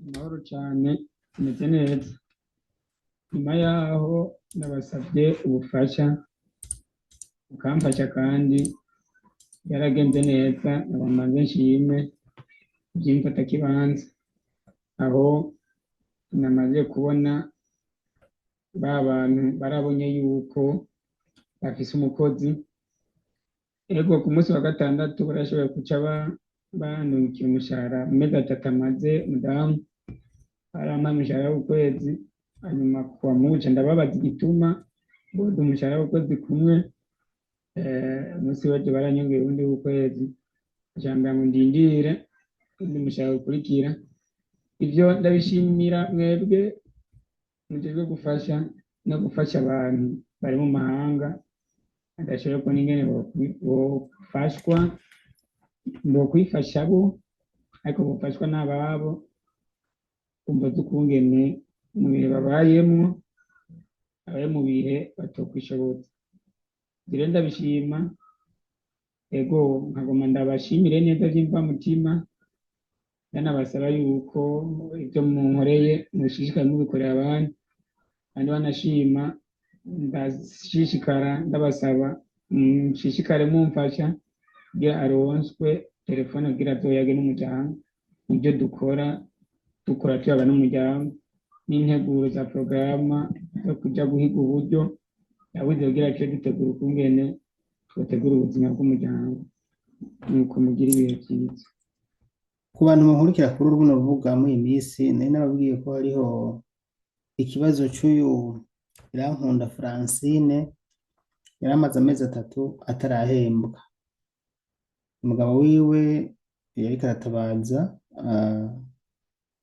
Amahoro cyane, meze neza. Nyuma yaho nabasabye ubufasha, ukamfasha kandi yaragenze neza, nabamanze nshime iby'imfatakibanza. Aho namaze kubona ba bantu barabonye yuko bafise umukozi. Ego, ku munsi wa gatandatu barashoboye kuca bandungikira umushahara mu mezi 3 amaze mudamu arampaye umushahara w'ukwezi. Hanyuma kuwa Mungu nca ndababaza igituma boda umushahara w'ukwezi kumwe, umunsi w'ejo baranyongera uwundi w'ukwezi, bacambwira ngo ndindire undi mushahara ukurikira. Ivyo ndabishimira mwebwe mujejwe gufasha no gufasha abantu bari mu mahanga badashoboye kubona ingene bofashwa, bokwifasha bo, ariko bofashwa n'ababo, kumva z'ukungene mu bihe babayemwo, abaye mu bihe batokwishoboza. Rero ndabishima, ego nkagoma ndabashimire neza vy'imvamutima, ndanabasaba yuko ivyo munkoreye mushishikare mubikorera abandi, kandi banashima ndashishikara ndabasaba mushishikare mumfasha kugira aronswe telefone kugira azoyage n'umuryango. Mu byo dukora, dukora tuyaga n'umuryango, n'integuro za porogaramu zo kuja guhiga uburyo yabuze kugira tuce dutegura ukungene twotegura ubuzima bw'umuryango. Nuko mugira ibihe vyiza. Ku bantu bankurikira kuri runo rubuga muri iyi minsi, nari nababwiye ko hariho ikibazo c'uyu Irankunda Francine, yari amaze amezi 3 atarahembwa. Umugabo wiwe yariko aratabaza,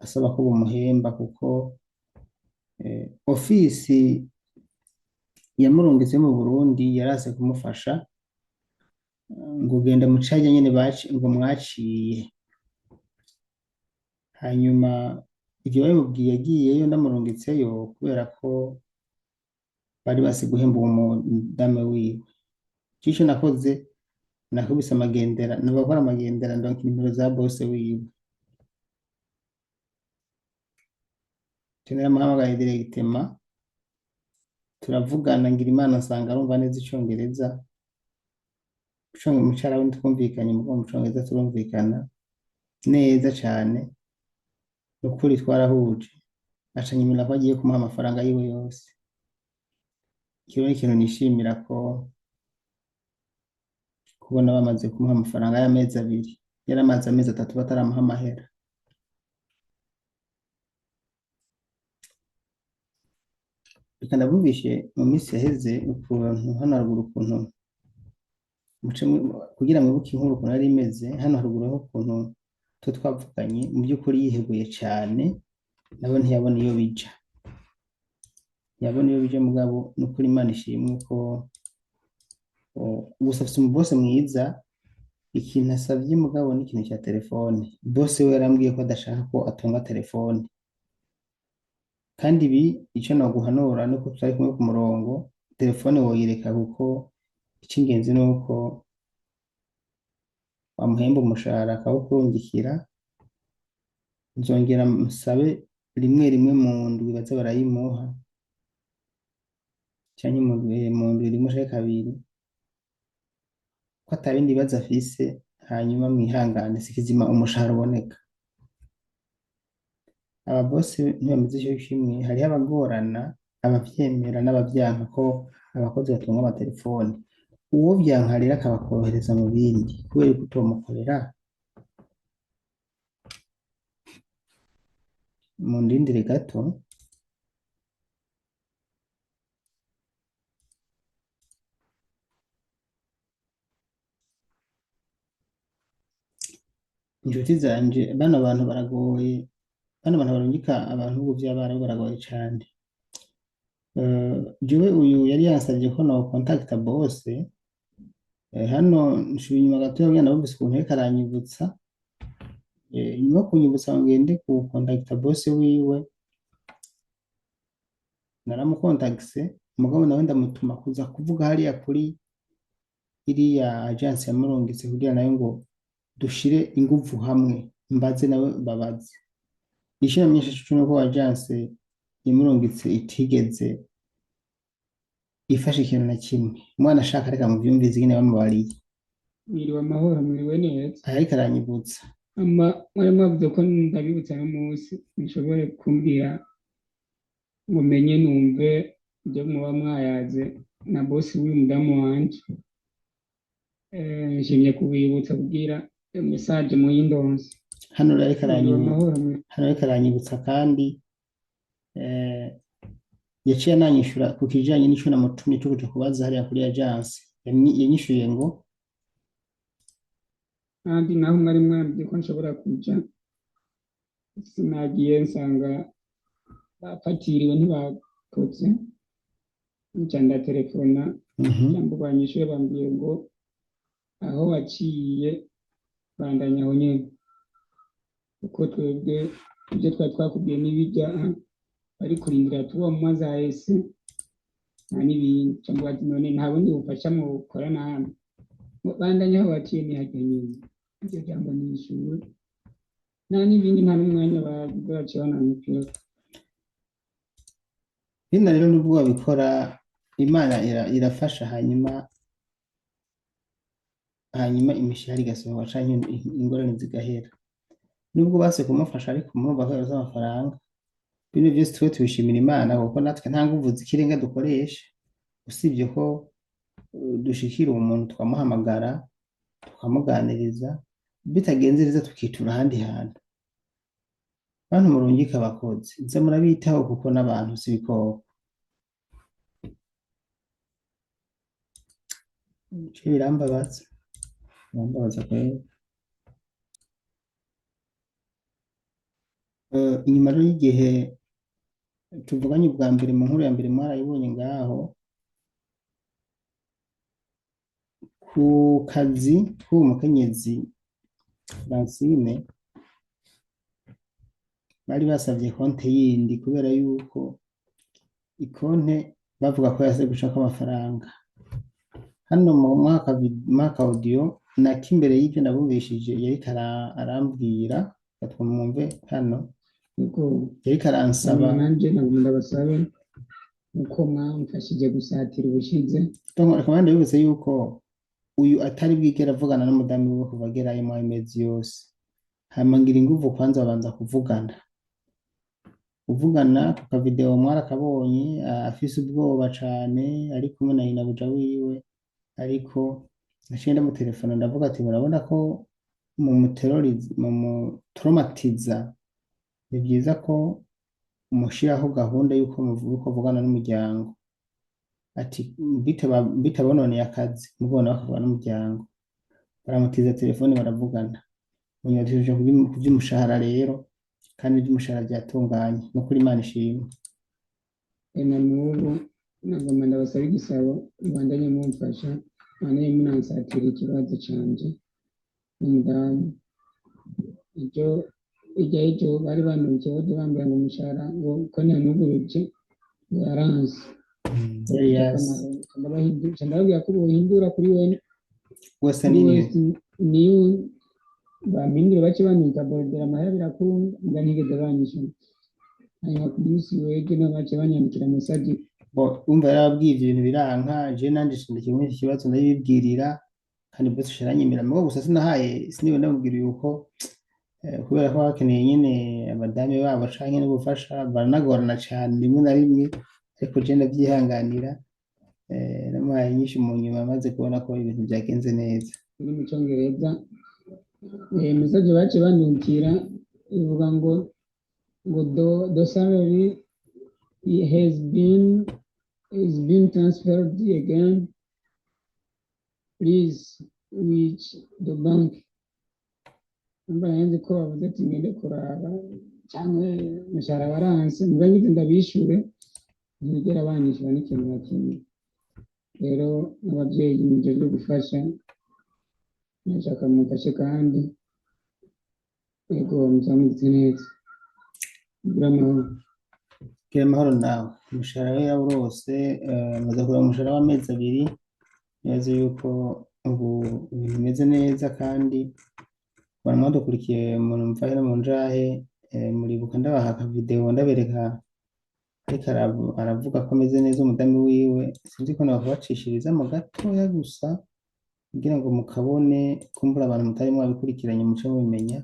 asaba ko bomuhemba kuko ofisi yamurungitse mu Burundi yarase kumufasha, ngo genda mucaje nyene ngo mwaciye. Hanyuma ivyo babimubwiye agiyeyo ndamurungitseyo kubera ko bari base guhemba uwo mudame wiwe. Ico nakoze, nakubise amagendera, nabakora amagendera ndonka inimero za bose wiwe. Naramuhamagaye directement, turavugana, ngira Imana nsanga arumva neza icongereza. Mu Carabu ntitwumvikanye, mugabo mu Congereza turumvikana neza cane. Nukuri twarahuje, aca anyemera ko agiye kumuha amafaranga yiwe yose. Kino ni ikintu nishimira ko kubona bamaze kumuha amafaranga y'amezi 2, yari amaze amezi 3 bataramuha amahera. Reka ndabumvishe mu minsi yaheze ukuntu hano haruguru ukuntu muce kugira mwibuke inkuru ukuntu yari imeze hano haruguru, aho ukuntu twe twavuganye mu by'ukuri yiheguye cane, nawe ntiyabona iyo bija, ntiyabona iyo bija. Mugabo n'ukuri Imana ishimwe ko gusa afise umubose mwiza. Ikintu asavye mugabo ni ikintu ca telefone. Bose we yarambwiye ko adashaka ko atunga telefone, kandi ibi ico noguhanura nuko tutari kumwe ku murongo, telefone woyireka, kuko ic'ingenzi nuko wamuhemba umushahara akawukurungikira. Nzongera musabe rimwe rimwe mu ndwi baze barayimuha, canke mu ndwi rimwe canke kabiri, ko atabindi bibazo afise. Hanyuma mwihangane, sikizima umushahara uboneka. Aba bose ntibameze ico kimwe, hariho abagorana, abavyemera n'abavyanka ko abakozi batunga amatelefone. Uwo vyanka rero akabakorohereza mu bindi, kubera ko utomukorera. Mundindire gato. Inshuti zanje, bano bantu baragoye, bano bantu barungika abantu b'ubu vy'abarabu baragoye cane. Jewe uyu yari yansavye ko no contacta bose. Hano nshubiye inyuma gato kugira ndabumvise ukuntu yariko aranyibutsa. Nyuma yo kunyibutsa ngo ngende ku contacta bose wiwe, naramukontakise, mugabo nawe ndamutuma kuza kuvuga hariya kuri iriya agence yamurungitse, kugira nayo ngo dushire inguvu hamwe, mbaze nawe babaze. Ishira myinshi nuko agence imurungitse itigeze ifashe ikintu na kimwe. Umwana ashaka, reka muvyumvize ingene bamubariye. Mwiriwe amahoro, mwiriwe neza. Ariko aranyibutsa. Ama mwari mwavuze ko ndabibutsa no munsi nshobore kumbwira ngo menye numve ibyo muba mwayaze na bosi w'uyu mudamu wanje. Nshimye kubibutsa kubwira iyo message muyindonse. Hano rero ariko Mwiriwe aranyibutsa. amahoro. Hano ariko aranyibutsa kandi yaciye ananyishura ku kijanye n'ico namutumye co kuja kubaza hariya kuri agence. Yanyishuye ngo Kandi naho mwari mwambwiye ko nshobora kuja, sinagiye, nsanga bafatiriwe ntibakoze, nca ndatelefona. Jambo banyishuye bambwiye ngo aho waciye bandanya aho nyene, kuko twebwe ibyo twari twakubwiye n'ibijya bari kurindira tuba mu mazi ahese nta n'ibindi. Cyangwa bati none nta bundi bufasha mukora namwe? Ngo bandanya aho waciye ntihajya nyene. Iryo jambo nishuwe nta n'ibindi, nta n'umwanya bagize, baciye bananukira. Bino rero nubwo babikora, Imana irafasha, hanyuma imishahara igasohoka canke ingorane zigahera. Nubwo base kumufasha, ariko murumva ko yabuze amafaranga. Bino vyose twe tubishimira Imana, kuko natwe nta nguvu z'ikirenga dukoresha, usibye ko dushikira uwo muntu tukamuhamagara, tukamuganiriza, bitagenze neza tukitura ahandi hantu. Bantu murungika abakozi, nze murabitaho, kuko n'abantu si ibikoko. Ico birambabaza, birambabaza kweri. Inyuma rero y'igihe tuvuganye ubwa mbere mu nkuru ya mbere mwarayibonye ngaho ku kazi k'uwo mukenyezi Francine, bari basavye konte yindi kubera yuko ikonte bavuga ko yase gucako amafaranga. Hano mu mwaka audio nako imbere y'ivyo nabumvishije yariko arambwira, reka twumve hano. Nuko yariko aransaba. Hanyuma nanje nagomba ndabasabe uko mwamfashije gusatira ubushize. Donc reka mbande bibutse yuko uyu atari bwigera avugana n'umudamu wiwe kuva agerayo mu mezi yose. Hama ngira inguvu kwanza babanza kuvugana. Kuvugana ku kavideo mwarakabonye, afise ubwoba cane ari kumwe na nyinabuja wiwe, ariko naciye ndamutelefona ndavuga ati murabona ko mumutraumatiza, ni byiza ko mushiraho gahunda yuko muvuga avugana n'umuryango. Ati bitabononeye akazi, mubona bakavugana n'umuryango. Baramutiza telefone baravugana. Munyuma tuje kuvy'umushahara rero, kandi ivy'umushahara vyatunganye, nukuri Imana ishimwe. Na n'ubu nagomba ndabasaba igisabo, mubandanye mumfasha, mubandanye munansatira ikibazo canje n'umudamu. Ibyo ijya ejo bari bandukiye baje bambwira ngo umushahara ngo ko ntanuguruje ngo yaranse. Yari yasi. Ndababwira ko bohindura kuri we Western kuri Union. West New bampindure, bace banyita borudera amahera birakunda, mbwa ntigeze banyishyura. Hanyuma ku munsi w'ejo niho bace banyandikira message. Bo umva yarababwiye ivyo bintu biranka, je nanje nshindikira muri iki kibazo ndabibwirira, kandi bose aranyemera. Mugabo gusa sinahaye siniwe ndamubwira yuko kubera ko bakeneye nyene abadame babo canke n'ubufasha, baranagorana cane rimwe na rimwe, ariko je ndavyihanganira. Namuhaye inyishu mu nyuma amaze kubona ko ibintu vyagenze neza. Iri mu Congereza. Message bace bandikira ivuga ngo the salary has been transferred again, please reach the bank. Umva nzi ko bavuze ati ngende kuraba cyangwa umushahara waranse, mbwa ngize ndabishure, ntibigera banyishyura n'ikintu na kimwe. Rero n'ababyeyi mujejwe gufasha, ndashaka mumfashe, kandi yego muzamugize neza, mugire amahoro. Gira amahoro nawe. Umushahara we yawurose, amaze kureba umushahara w'amezi 2, nibaze yuko ubu ibintu bimeze neza, kandi abantu mwadukurikiye mu mvahe no mu njahe. Muribuka ndabaha akavideo ndabereka ariko aravuga ko ameze neza umudamu wiwe. Sinzi ko nabakubacishiriza mu gatoya gusa kugira ngo mukabone, kumbura abantu mutari mwabikurikiranye muce mubimenya,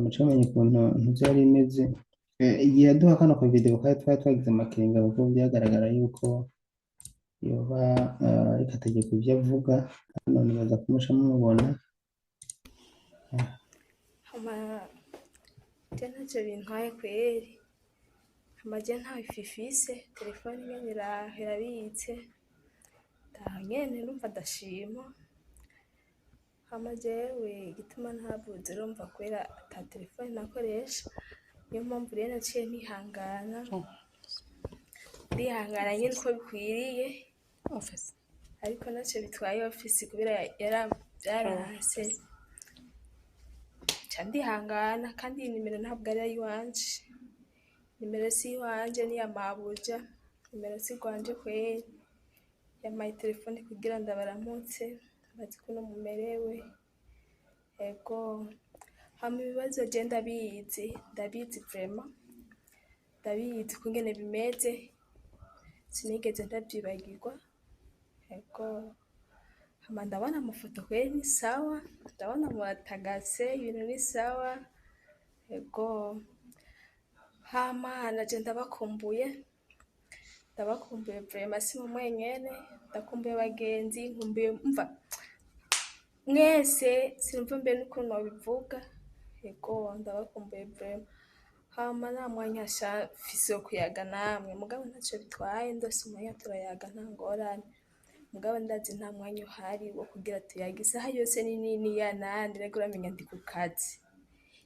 muce mumenya ukuntu ntuzi yari imeze. Igihe yaduha kano kavideo kari twari twagize amakenga kuko byagaragara yuko yoba ariko ategeka ibyo avuga. Hano nibaza kumuca mumubona. Hama je ntacyo bintwaye kweri. Hama je nta wifi ifise, telefone nyene iraho irabitse, ndaho nyene numva ndashima. Hama jewe igituma ntavuze, urumva kubera ata telefone nakoresha, niyo mpamvu rero naciye nihangana, ndihangana nyene uko bikwiriye, ariko ntacyo bitwaye ofisi kubera yaranse nca ndihangana. Kandi iyi nimero ntabwo ari iyiwanje, nimero si iyiwanje, ni iya mabuja, nimero si igwanje kweri. Yampaye telefone kugira ndabaramutse, mbaze ukuntu mumerewe. Ego, hama ibibazo je ndabizi, ndabizi vraiment, ndabizi ukungene bimeze, sinigeze ndavyibagirwa. Ego, hama ndabona amafoto kweri ni sawa, ndabona muratagase, ibintu ni sawa. Ego, hama naje ndabakumbuye, ndabakumbuye vraiment, si mwe mwenyene, ndakumbuye abagenzi, nkumbuye mva mwese, sinumva mbere n'ukuntu nobivuga. Ego, ndabakumbuye vraiment. Hama nta mwanya sha mfise wo kuyaga namwe, mugabo ntaco bitwaye, ndose umwanya turayaga nta ngorane. Mugabo ndazi nta mwanya uhari wo kugira tuyage, isaha yose ni nini ya nande, rega uramenya ndi ku kazi,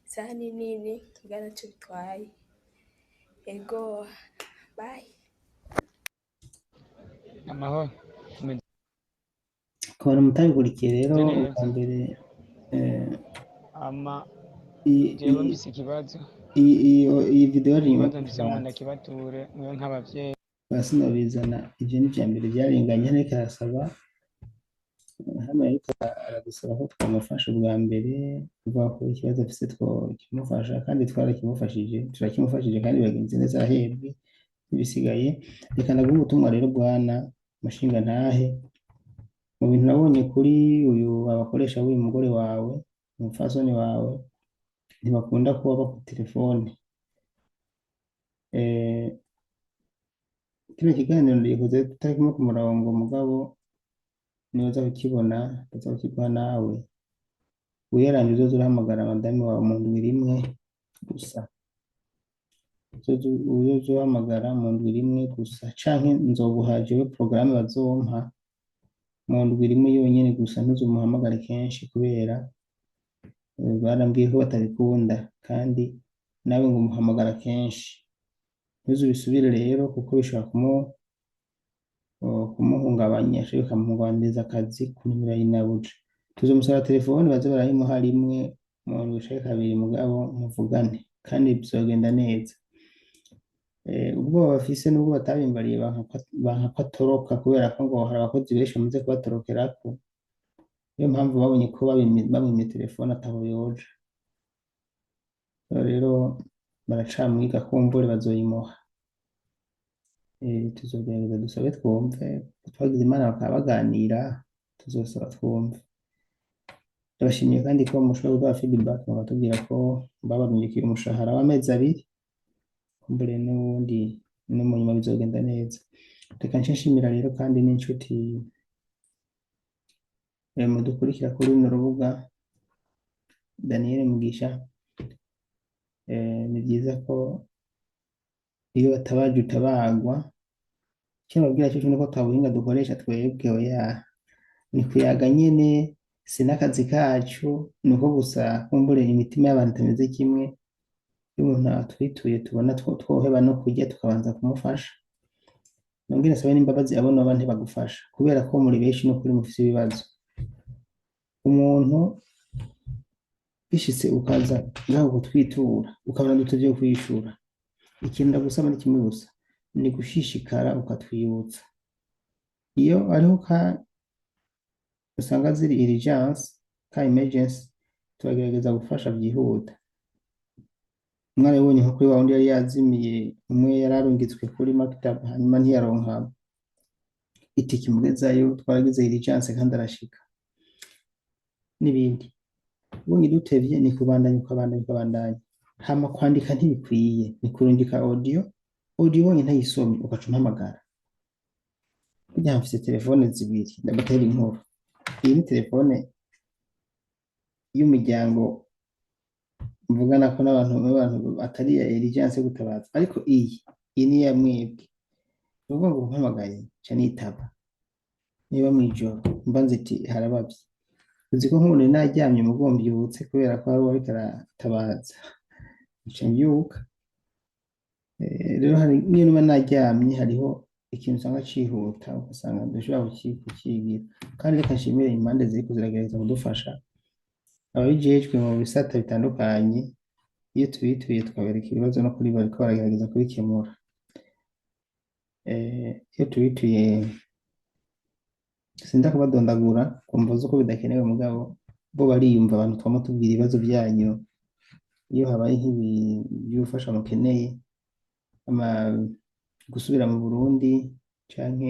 isaha ni nini, mugabo ntaco bitwaye. Ego, bye. Amahoro, tumeze Ku bantu mutabikurikiye rero ubwa neza. mbere Ama jewe mfise ikibazo. Iyi video yari inyuma. Ikibazo mfise ngo ndakibature mwe nk'abavyeyi. Sinabizana, ivyo ni ivya mbere byarenganye. Ariko arasaba hano, ariko aradusaba ko twamufasha ubwa mbere, kuvuga ko ikibazo afise twokimufasha, kandi twarakimufashije, turakimufashije kandi bagenze neza, arahembwe n'ibisigaye. Reka ndaguhe ubutumwa rero, bwana mushinga ntahe. Mu bintu nabonye kuri uyu abakoresha b'uyu mugore wawe, umupfasoni wawe, ntibakunda kuba ku telefone. Kino kiganiro ndagikoze tutari kumwe ku murongo, mugabo nibaza kukibona ndaza kukiguha nawe wiyaranje. Uzoze urahamagara madame wawe mu ndwi rimwe gusa, uzoze uhamagara mu ndwi rimwe gusa, canke nzoguha jewe porogaramu bazompa mu ndwi rimwe yonyene gusa. Ntuzumuhamagare kenshi kubera barambwiye ko batabikunda, kandi nawe ngo umuhamagara kenshi. Ntuzubisubire rero kuko bishobora kumuhungabanya, bikamuhungabaniriza akazi ku nimero ya inabuja. Tuzomusaba telefone baze barayimuha rimwe mu ndwi canke kabiri, mugabo muvugane kandi bizogenda neza. Ubwoba bafise nubwo batabimbariye, banka ko atoroka kubera ko ngo hari abakozi benshi bamaze kubatorokerako. Niyo mpamvu babonye ko bamwimye telefone ataho yoja. Rero baracamwiga, kumbure bazoyimuha. Tuzogerageza dusabe twumve. Twagize Imana bakaba baganira, tuzosaba twumve. Ndabashimiye kandi ko mushobora kuduha feedback mukatubwira ko babarungikiye umushahara w'amezi 2, kumbure n'ubundi no mu nyuma bizogenda neza. Reka nce nshimira rero kandi n'inshuti mudukurikira kuri runo rubuga, Daniel Mugisha. Ni byiza ko iyo batabaje utabagwa. Icyo nababwira cyo nuko ata buhinga dukoresha twebwe, oya, ni kuyaga nyene, si n'akazi kacu, ni uko gusa kumbure imitima y'abantu itameze kimwe. Iyo umuntu atwituye tubona twoheba no kurya tukabanza kumufasha. Nongere nsabe n'imbabazi abo noba ntibagufasha kubera ko muri benshi n'ukuri mufise ibibazo. Umuntu bishitse ukaza ngaho kutwitura ukabona dutevye kwishura, ikintu ndagusaba ni kimwe gusa, ni gushishikara ukatwibutsa. Iyo ariho ka usanga ziri urgence ka emergency, turagerageza gufasha byihuta. Mwarabibonye nko kuri wa wundi yari yazimiye, umwe yari arungitswe kuri maktab hanyuma ntiyaronka itike imugezayo, twaragize urgence kandi arashika n'ibindi. Ubonye dutevye ni kubandanya, ukabandanya, ukabandanya. Hama kwandika ntibikwiye, ni kurungika audio. Audio ubonye ntayisomye ugaca umpamagara. Burya mfise telefone zibiri, ndabatera inkuru. Iyi ni telefone y'umuryango mvugana ko n'abantu atari iya urgence yo gutabaza, ariko iyi ni iya mwebwe. Ni ukuvuga ngo umpamagaye nca nitaba, niba mw'ijoro mba nzi iti harabavye. Uzi ko nk'ubu nari naryamye mugo mbyutse kubera ko hari uwariko aratabaza, nca mbyuka. Rero hari niyo nuba naryamye hariho ikintu usanga cihuta, ugasanga ndashobora kukigira. Kandi reka nshimire impande ziriko ziragerageza kudufasha, ababijejwe mu bisata bitandukanye. Iyo tubituye tukabereka ibibazo, no kuri bariko baragerageza kubikemura. Iyo tubituye, sinda kubadondagura kumva zuko bidakenewe, mugabo bo bariyumva. Abantu twama tubwira ibibazo byanyu, iyo habaye nk'ibi by'ubufasha mukeneye, ama gusubira mu Burundi canke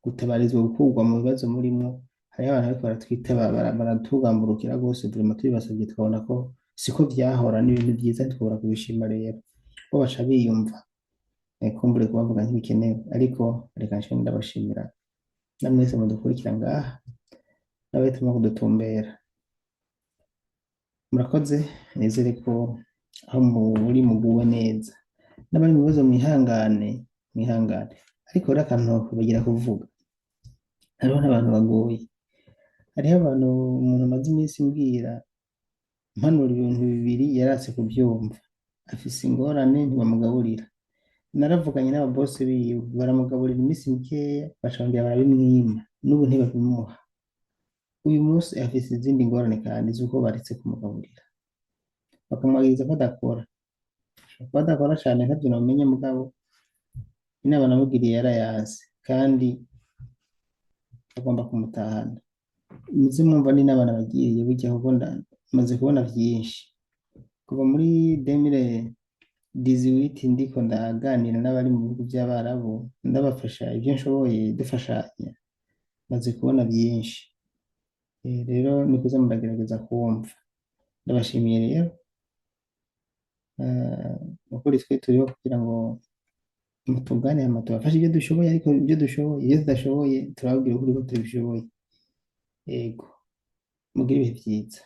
gutabarizwa, gukurwa mu bibazo murimwo, hariho abantu bariko baratwitaba, baratugamburukira rwose. Vraiment tubibasavye tukabona ko siko vyahora, ni ibintu vyiza, ntitwobura kubishima. Rero bo baca biyumva. Kumbure kubavuga ntibikenewe, ariko reka nce ndabashimira namwese mudukurikira ngaha n'abahitamo kudutumbera. Murakoze, nizere ko aho muri muguwe neza, n'abari mu bibazo mwihangane, mwihangane. Ariko rero akantu bagira kuvuga, hariho n'abantu bagoye, hariho abantu umuntu amaze iminsi mbwira mpanura ibintu bibiri yaratse kubyumva, afise ingorane, ntibamugaburira. Naravuganye n'ababosi biwe, baramugaburira iminsi mikeya, baca bongera barabimwima, n'ubu ntibabimuha. Uyu munsi afise izindi ngorane kandi z'uko baretse kumugaburira, bakamwagiriza ko adakora. Ashobora kuba adakora cane, ntavyo nomenye, mugabo inama namugiriye yarayanse kandi agomba kumutahana. Muze mwumva n'inama nabagiriye burya, kuko maze kubona vyinshi kuva muri 2018 ndiko ndaganira n'abari mu bihugu vy'Abarabu, ndabafasha ivyo nshoboye, dufashanya, maze kubona vyinshi. Rero ni kuza muragerageza kumva. Ndabashimiye rero. Ukuri twe turiho kugira ngo mutugane, hama tubafashe ibyo dushoboye, ariko ibyo dushoboye, ibyo tudashoboye turababwira ukuri ko tubishoboye. Yego, mugire ibihe vyiza.